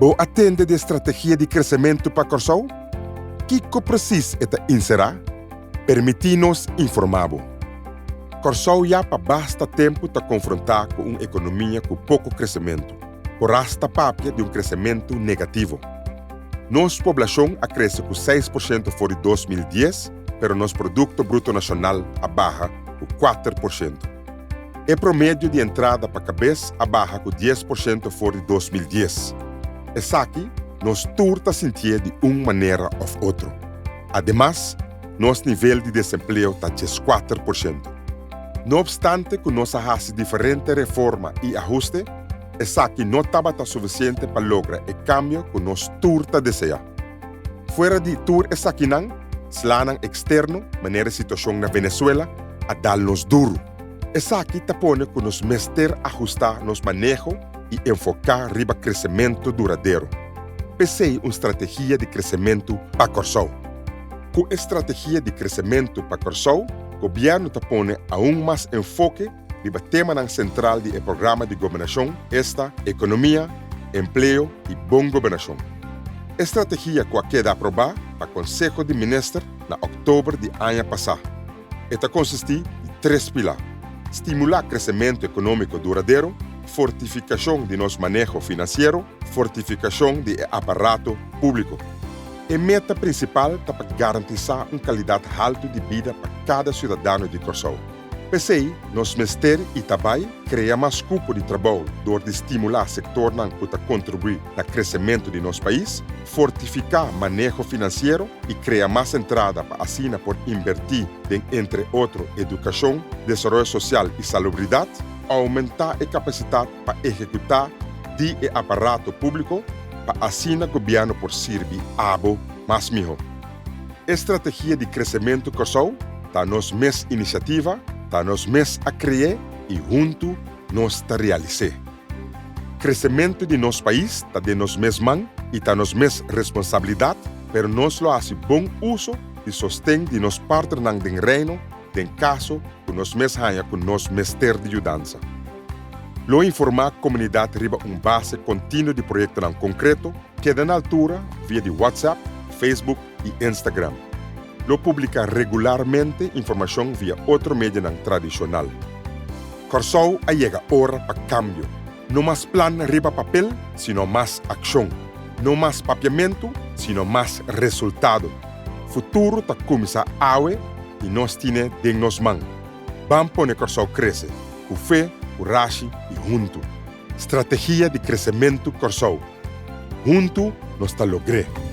Bo a tende di e Strategia di Kresementu pa Kòrsou? Kiko presis e ta inserá? Permití nos informá bo. Kòrsou ya pa basta tempu ta konfrontá ku un ekonomia ku poko kresementu. Por asta papia di un kresementu negativo. Nos poblashon a krese ku 6% for di 2010, pero nos Produkto Bruto Nashonal a baha ku 4%. E promedio di entrada pa kabes a baha ku 10% for di 2010. Esaki nos tur ta sintié di un manera òf otro. Ademas, nos nivel di desempleo ta 14%. No opstante ku nos a hasi diferente reforma i ahuste, esaki no tabata sufisiente pa logra e kambio ku nos tur ta deseá. Fuera di tur esakinan, slanan eksterno, manera e situashon na Venezuela, a dal nos duru. Esaki ta pone ku nos mester ahustá nos maneho i enfoká riba kresementu duradero. P'esei un strategia di kresementu pa Kòrsou. Ku e strategia di kresementu pa Kòrsou, gobièrnu ta pone aun mas enfoke riba temanan sentral di e programa di gobernashon, esta ekonomia, empleo i bon gobernashon. E strategia ku a keda aprobá pa Konseho di Minister na òktober di aña pasá. E ta konsistí di tres pilá, stimulá kresementu ekonómiko duradero, fortifikashon di nos maneho finansiero, fortifikashon di e aparato públiko. E meta prinsipal ta pa garantisá un kalidat haltu di bida pa kada siudadano di Kòrsou. P'esei nos mester i ta bai krea mas kupo di trabou dor di stimulá sektornan ku ta kontribuí na kresementu di nos pais, fortifiká maneho finansiero i krea mas entrada pa asina por inbertí den entre otro edukashon, desaroyo sosial i salubridat, oumentá e kapasitat pa ehekutá di e aparato públiko pa asina gobièrnu por sirbi abo mas mihó. E Strategia di Kresementu Kòrsou ta nos mes inisiativa, ta nos mes a kre'é i huntu nos ta realis'é. Kresementu di nos pais ta den nos mes man i ta nos mes responsabilidat, pero nos lo hasi bon uso di sosten di nos partnernan den Reino den kaso ku nos mes haña ku nos mester di yudansa. Lo informá komunidat riba un base kontinuo di proyektonan konkreto, keda na altura via di WhatsApp, Facebook i Instagram. Lo publiká regularmente informashon via otro medianan tradishonal. Kòrsou a yega ora pa kambio. No mas plan riba papel, sino mas akshon. No mas papiamentu, sino mas resultado. Futuro ta kuminsá awe i nos tine den nos man. Ban pone Kòrsou krese, ku fe, kurashi i huntu. Strategia di Kresementu Kòrsou. Huntu nos ta logr'é!